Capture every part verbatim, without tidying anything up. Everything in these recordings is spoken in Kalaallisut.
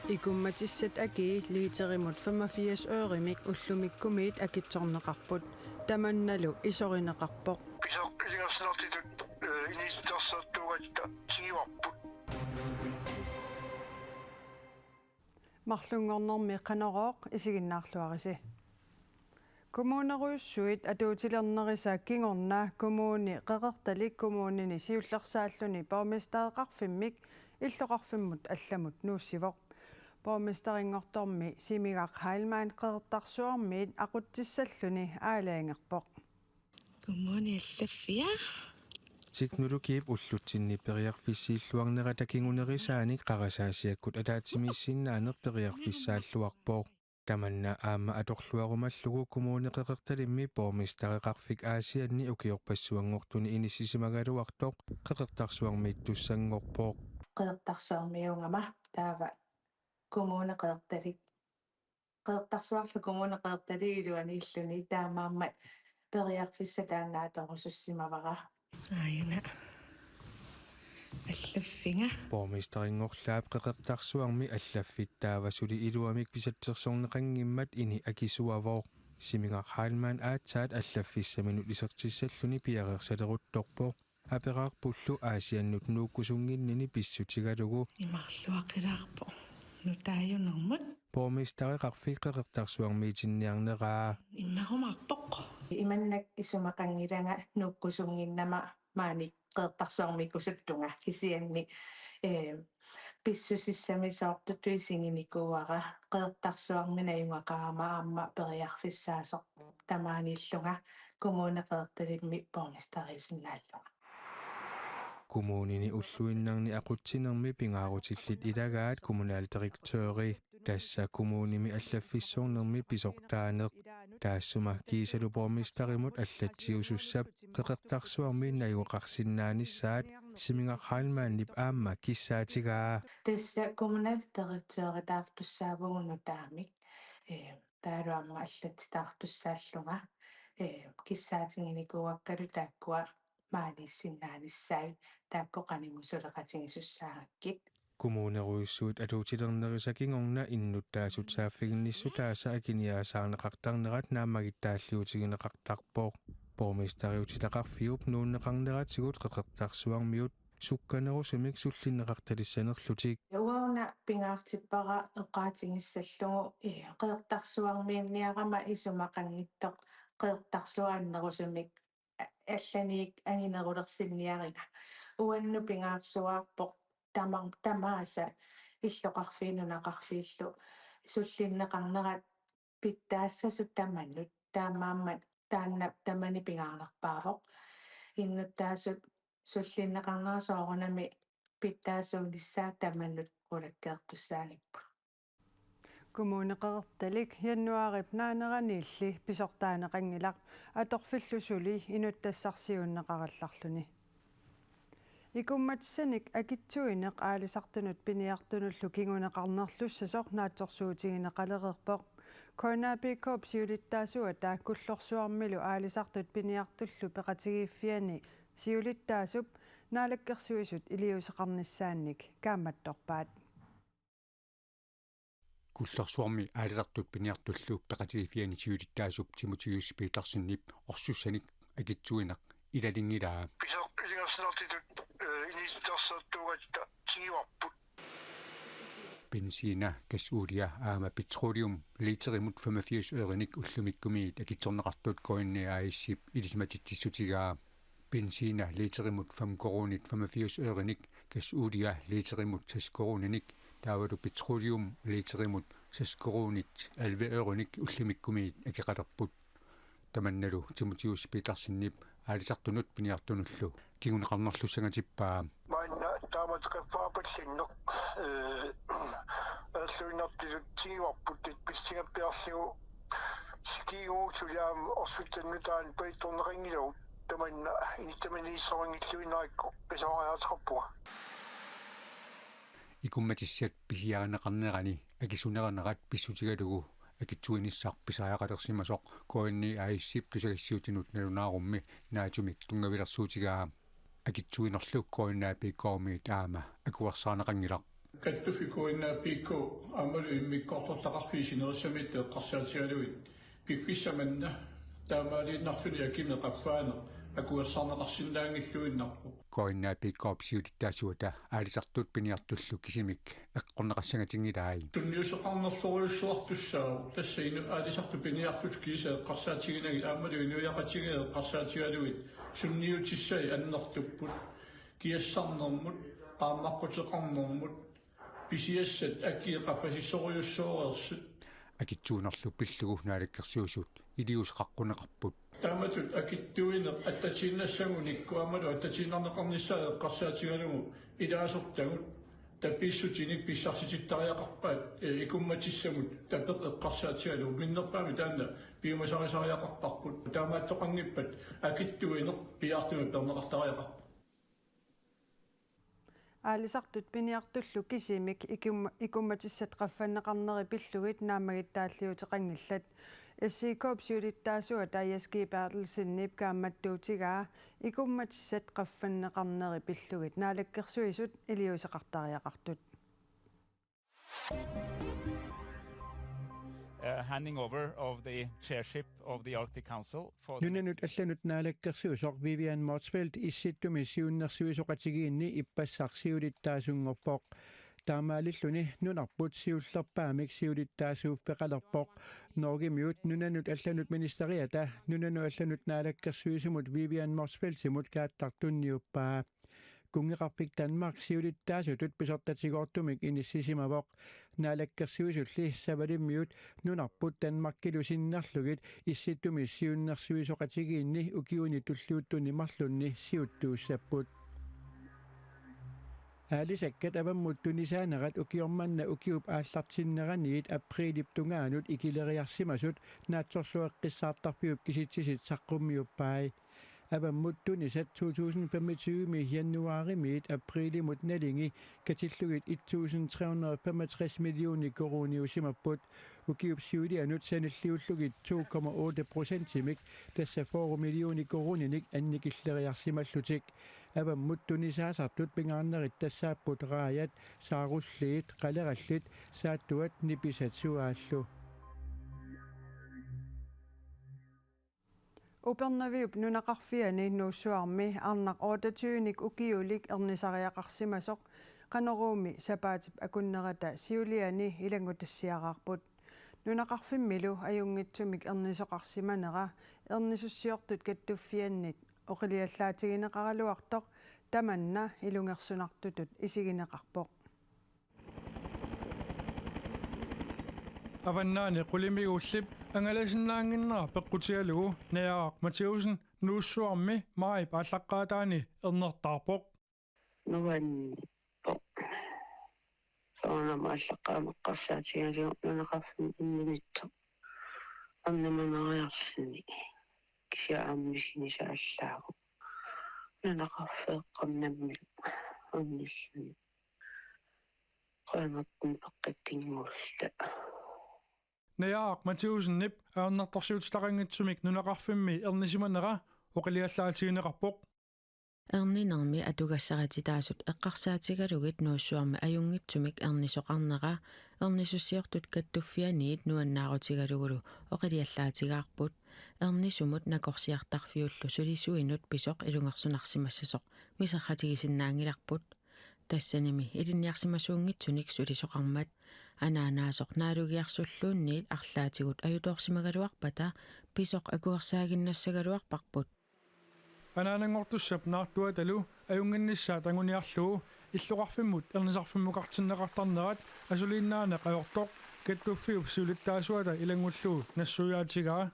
Ikummatissat akii literimut femogfirs ørimik ullumikkumiit akitsorneqarput. Tamannalu isorineqarpoq. Pisoq ilungersunartutut, eh, inisittarsertuugatta tiguarput. Marlunngornermi Qanorooq, isiginnaarluarisi. Kommunerujussuit atuutilernerisa kingorna Kommune Qeqertalik kommunini siullersaalluni borgmestereqarfimmik illoqarfimmut allamut nuussivoq. Borgmesterinngortormi Simigaq Heilmann Qeqertarsuarmiit aqutsissalluni aalajangerpoq. Kommuni allaffia. Teknologiip ullutsinni periarfissiilluarnerata kingunerisaanik qarasaasiakkut ataatsimiissinnaaneq periarfissaalluarpoq. Tamanna aamma atorluarumallugu Kommune Qeqertalimmi borgmestereqarfik Aasianni ukiorpassuanngortuni inissisimagaluartoq Qeqertarsuarmiittussanngorpoq. Qeqertarsuarmiuugama taava Kommune Qeqertalik. Qeqertarsuarlu Kommune Qeqertalik iluaniilluni taamaammat periarfissaq taanna atorusussimavara. Aajuna. Allaffiga. Borgmesterinngorlaap Qeqertarsuarmi allaffik taava suli iluamik pisatsersorneqanngimmat ini akisuavoq. Simigaq Heilmann aatsaat allaffissaminut isertissalluni piareersaleruttorpoq. Aperaarpullu Aasiannut nuukkusunnginnini pissutigalugu. Imarluaqilaarpoq nutaajunermut. Borgmestereqarfik Qeqertarsuarmiitinniarneraa. Immarumaarpoq. Imannak isumaqanngilanga nuukkusunnginnama maani Qeqertarsuarmiikusuttunga kisianni, eh, pissusissamisoortutut isiginikuuara Qeqertarsuarmi najugaqarama aamma periarfissaasoq tamaaniillunga Kommune Qeqertalimmi borgmesteriusinnaallunga. Kommunini ulluinnarni aqutsinermi pingaarutillit ilagaat kommunaldirektøri, tassa kommunimi allaffissornermi pisortaaneq. Taassuma kiisalu borgmesterimut allatsiusussap Qeqertarsuarmi najugaqarsinnaanissaat Simigaq Heilmannip aamma kissaatigaa. Tassa kommunaldirektøritaartussaavugut nutaamik, eh, taavalu aamma allatsitaartussaallunga, eh, kissaatiginikuuakkalu taakkua maaniissinnaanissai taakku qanimut suleqatigisussaagakkit. Kommunerujussuit atuutilernerisa kingorna innuttaasut saaffiginnissutaasa akiniaasaarneqartarnerat naammagittaalliutigineqartarpoq. Borgmesteriutitaqarfiup nuunneqarneratigut Qeqertarsuarmiut sukkanerusumik sullinneqartalissanerlutik. Uauna pingaartippara oqaatigissallugu, eh, Qeqertarsuarmiinniarama isumaqanngitsoq Qeqertarsuaq annerusumik a-, allaniit anginerulersinniariga. Uannut pingaarsuaarpoq tama-, tamaasa illoqarfiit nunaqarfiillu sullinneqarnerat pitsaassasut tamanut, taamaammat taanna tamani pingaarnerpaavoq. Innuttaasut sullinneqarnerat soorunami pitsaasuunissaa tamanut qulakkeertussaanipput. Kommune Qeqertalik januaarip naaneraniilli pisortaaneqanngilaq, atorfillu suli inuttassarsiuunneqarallarluni. Ikummatissanik akitsuineq aalisartunut piniartunullu kinguneqarnerlussasoq naatsorsuutigineqalereerpoq. K N A P K-p siulittaasuata Kullorsuarmilu aalisartut piniartullu peqatigiiffiani siulittaasup Naalakkersuisut iliuuseqarnissaannik kaammattorpaat. Kullorsuarmi aalisartut piniartullu peqatigiiffiani siulittaasup Timotheus Petersenip orsussanik akitsuineq ilalinngilaa. Pisoq ilungersunartutut, eh, inisittarsertuugatta tiguarput. Benzina, gasulia aamma petroleum literimut femogfirs ørinik ullumikkumiit akitsorneqartut K N A A/S-ip ilisimatitsissutigaa. Benzina literimut fem koruunit femogfirs ørinik, gasulia literimut seks koruuninik, taavalu petroleum literimut seks koruunit elleve ørinik ullumikkumiit akeqalerput. Tamannalu Timotheus Petersenip aalisartunut piniartunullu kinguneqarnerlussangatippaa. Maanna taamatut qaffaapallinneq, eh, aarluinnartutut tiguarput, tassa pissutigaluarlugu sikigu suliaam orsuttannut taanna paittorneqanngilagut, tamanna inittamaniissorinngilluinnarakku pisariaqarpunga. Ikummatissat pisiarineqarnerani akisunernerat pissutigalugu akitsuinissaq pisariaqalersimasoq K N A A/S-ip tusagassiuutinut nalunaarummi naatsumik tunngavilersuutigaa. Akitsuinerlu K N A P K-miit aamma akuersaarneqanngilaq. Kattuffiup K N A P K aammalu immikkoortortaqarfiit sinerissamiittut eqqarsaatigalugit piffissaq manna taamaaliinnarluni akimi qaffaaneq akuersaarneqarsinnaanngilluinnarpoq. K N A P K-p siulittaasuata aalisartut piniartullu kisimik eqqorneqassangatinngilaat. Sunniuteqarnerlorujussuartussaavoq tassa inu aalisartut piniartut kiisa eqqarsaatiginagit aammalu inuiaqatigiit eqqarsaatigalugit sunniutissai annertupput kiassarnermut, qaammaqqutiqarnermut, pisiassat akii qaffasissorujussuureersut. Akitsuunerlu pillugu Naalakkersuisut iliuuseqaqquneqarput. Taamatut akitsuineq attatiinnassagunikku aammalu attatiinnarneqarnissaa eqqarsaatigalugu ilaasortagut tapiissutinik pissarsitittariaqarpaat, eh, ikummatissamut tapeq eqqarsaatigalugu minnerpaamik taanna piumasarisariaqarparput. Taamaattoqanngippat akitsuineq piaartumik peerneqartariaqarpoq. Aalisartut piniartullu kisimik ikum-, ikummatissat qaffanneqarneri pillugit naammagittaalliuteqanngillat. S I K-p siulittaasuata Jess G. Berthelsenip kaammattuutigaa ikummatissat qaffanneqarneri pillugit Naalakkersuisut iliuuseqartariaqartut. Uh, handing over of the chairship of the Arctic Council for the Nunanut allanut naalakkersuisoq Vivian Motzfeldt Issittumi siunnersuisoqatigiinni ippassaq siulittaasunngorpoq. Taamaalilluni nunarput siullerpaamik siulittaasuuffeqalerpoq. Norgemiut nunanut allanut ministeriata nunanut allanut naalakkersuisumut Vivian Motzfeldtimut kaattartunniuppaa. Kunngeqarfik Danmark siulittaasutut pisortatigoortumik inissisimavoq. Naalakkersuisulli Savalimmiut nunarput Danmarkilu sinnerlugit Issittumi siunnersuisoqatigiinni ukiuni tulliuttuni marlunni siuttuussapput. Aalisakkat avammut tunisaanerat ukioq manna ukiup aallartinneraniit apriilip tungaanut ikileriarsimasut Naatsorsueqqissaartarfiup kisitsisit saqqummiuppai. Avammut tunisat to tusind femogtyve-mi januaarimiit apriilimut nalingi katillugit et tusind tre hundrede og femogtres millioner koruuniusimapput. Ukiup siulianut sanilliullugit to komma otte procentimik, tassa fyrre millioner koruuninik annikilleriarsimallutik. Avammut tunisaasartut pingaarnerit tassaapput raajat, saarulliit, qalerallit, saattuat, nipisat suaallu. Upernaviup nunaqarfiani Nuussuarmi arnaq otteogtyvenik ukiulik ernisariaqarsimasoq Qanoruumi sapaatip akunnerata siuliani ilanngutassiaraarput. Nunaqarfimmilu ajunngitsumik ernisoqarsimanera ernisussiortut kattuffiannit oqiliallaatigineqaraluartoq tamanna ilungersunartutut isigineqarpoq. Avannaani qulimiguullip angalasinnaannginnera peqqutigalugu Najaaraq Mathæussen Nuussuarmi maajip aallaqqaataani ernertaarpoq. Nuannerpoq. Soorunami aallaqqaammut eqqarsaatigalugu nunaqarfimmi erninissoq ernimaneriarluni. Kisianni aamma misigisaqaallaagu. Nunaqarfeeqqamik nammineq ernilluni. Qujanartumik peqqikkunnguulluta. Najaaraq Mathæussenip ajornartorsiutitaqanngitsumik nunaqarfimmi ernisimanera oqiliallaatigineqarpoq. Erninermi atugassarititaasut eqqarsaatigalugit Nuussuarmi ajunngitsumik ernisoqarnera ernisussiortut kattuffianniit nuannaarutigalugulu oqiliallaatigaarput. Ernisumut nakorsiartarfiullu sulisuinut pisoq ilungersunarsimassasoq miserratigisinnaanngilarput. Tassanimi ilinniarsimasuunngitsunik sulisoqarmat anaanaasoq naalugiarsulluunniit arlaatigut ajutoorsimagaluarpata pisoq akuersaaginnassagaluarparput. Anaananngortussap naartuatalu ajunnginnissaat anguniarlugu illoqarfimmut ernisarfimmukartinneqartarnerat asuliinnaaneq ajortoq kattuffiup siulittaasuata ilanngullugu nassuiaatigaa.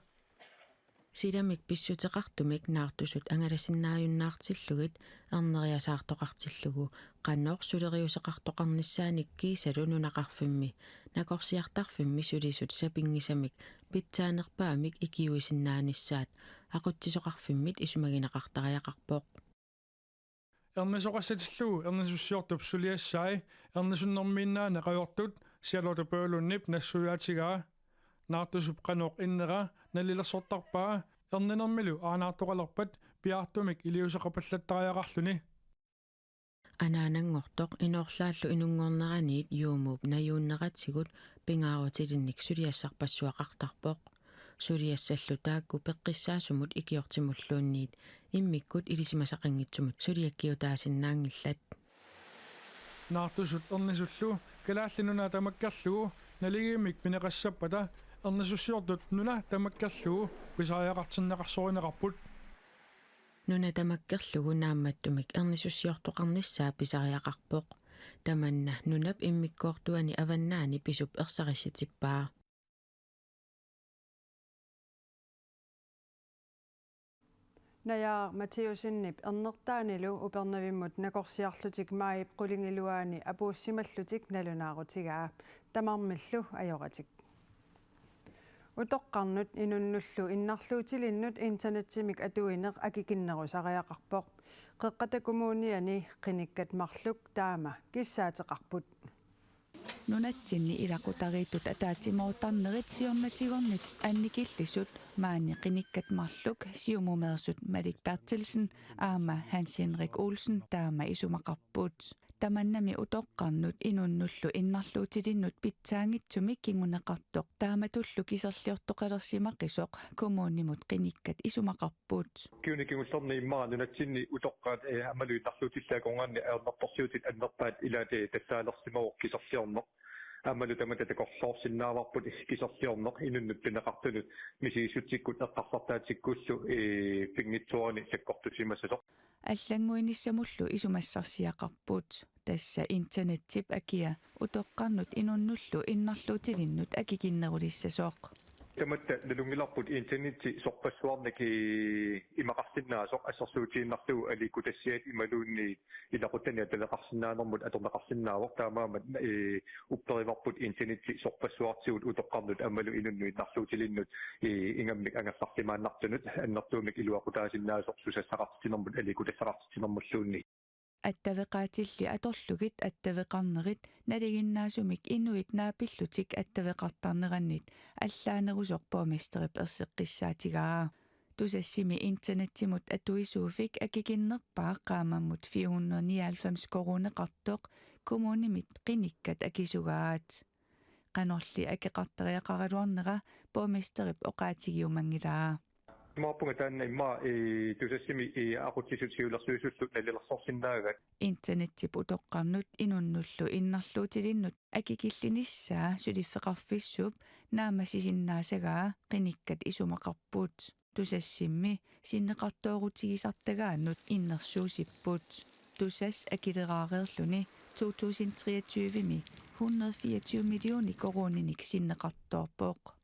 Silamik pissuteqartumik naartusut angalasinnaajunnaartillugit erneriasaartoqartillugu qanoq suleriuseqartoqarnissaanik kiisalu nunaqarfimmi nakorsiartarfimmi sulisut sapinngisamik pitsaanerpaamik ikiuisinnaanissaat aqutsisoqarfimmit isumagineqartariaqarpoq. Ernisoqassatillugu ernisussiortup suliassai ernisunnermiinnaaneq ajortut Charlotte Børlundip nassuiaatigaa. Naartusup qanoq innera nalilersortarpaa erninermilu aanaartoqalerpat piaartumik iliuuseqapallattariaqarluni. Anaananngortoq inorlaallu inunngorneraniit Juumuup najuunneratigut pingaarutilinnik suliassarpassuaqartarpoq. Suliassallu taakku peqqissaasumut ikiortimulluunniit immikkut ilisimasaqanngitsumut suliakkiutaasinnaanngillat. Naartusut ernisullu Kalaallit Nunaat tamakkerlugu naligiimmik pineqassappata ernisussiortut nuna tamakkerlugu pisariaqartinneqarsorineqarput. Nuna tamakkerlugu naammattumik ernisussiortoqarnissaa pisariaqarpoq. Tamanna nunap immikkoortuani avannaani pisup ersarissitippaa. Najaaq Mathiussenip ernertaanilu Upernavimmut nakorsiarlutik maajip qulingiluaani apuussimallutik nalunaarutigaa. Tamarmillu ajoratik. Utoqqarnut inunnullu innarluutilinnut internetsimik atuineq akikinnerusariaqarpoq. Qeqqata Kommuniani qinikkat marluk taama kissaateqarput. Nunatsinni ilaqutariittut ataatsimoortarnerit siornatigornit annikillisut maani qinikkat marluk Siumumeersut Malik Berthelsen aamma Hans Henrik Olsen taama isumaqarput. Tamannami utoqqarnut inunnullu innarluutilinnut pitsaanngitsumik kinguneqartoq taamatullu kiserliortoqalersimaqisoq kommunimut qinikkat isumaqarput. Kiuni kingullerni immaqa nunatsinni utoqqaat, eh, aammalu innarluutillit akornanni ajornartorsiutit annerpaat ilaat, eh, tassaalersimavoq kiserliorneq. Aammalu tamatta takorloorsinnaavarput kiserliorneq inunnut pineqartunut misigissutsikkut eqqarsartaatsikkullu, eh, pinngitsoorani sakkortusimasasoq. Allannguinissamullu isumassarsiaqarput. Tassa internetip akia utoqqarnut inunnullu innarluutilinnut akikinnerulissasoq. Tamatta nalunngilarput internetti sorpassuarnik, eh, imaqarsinnaasoq assersuutigiinnarlugu aliikkutassiat imaluunniit ilaquttani ataleqarsinnaanermut atorneqarsinnaavoq, taamaammat, eh, upperivarput internetti sorpassuartigut utoqqarnut aammalu inunnut innarluutilinnut, eh, ingammik angerlarsimaannartunut annertuumik iluaqutaasinnaasoq susassaqartitsinermut aliikkutassaqartitsinermulluunniit. Attaveqaatilli atorlugit attaveqarnerit nalinginnaasumik inuit naapillutik attaveqartarnerannit allaanerusoq borgmesterip erseqqissaatigaa. Tusassimi internettimut atuisuuvik akikinnerpaaq qaammammut fire hundrede nioghalvfems koruuneqartoq kommunimit qinikkat akisugaat. Qanorli akeqartariaqaraluarnera borgmesterip oqaatigiumanngilaa. Imaappunga taanna immaqa, eh, Tusassimi, eh, aqutsisut siulersuisullu nalilersorsinnaagaat. Internettip utoqqarnut inunnullu innarluutilinnut akikillinissaa suliffeqarfissuup naammassisinnaasagaa qinikkat isumaqarput. Tusassimi sinneqartoorutigisartagaannut innersuussipput. Tusass akileraareerluni to tusind treogtyve-mi hundrede fireogtyve millioner koruuninik sinneqartoorpoq.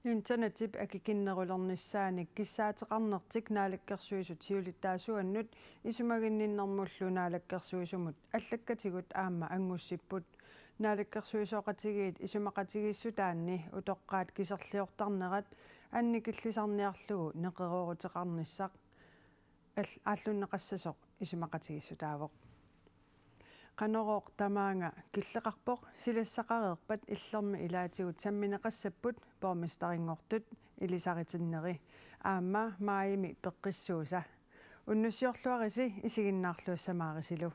Internetip akikinnerulernissaanik kissaateqarnertik Naalakkersuisut siulittaasuannut isumaginninnermullu Naalakkersuisumut allakkatigut aamma angussipput. Naalakkersuisooqatigiit isumaqatigiissutaanni utoqqaat kiserliortarnerat annikillisarniarlugu neqerooruteqarnissaq al-, aallunneqassasoq isumaqatigiissutaavoq. Qanorooq tamaanga killeqarpoq, silassaqareerpat illermi ilaatigut sammineqassapput borgmesterinngortut ilisaritinneri aamma maajimi peqqissuusa. Unnussiorluarisi isiginnaarluassamaarisilu.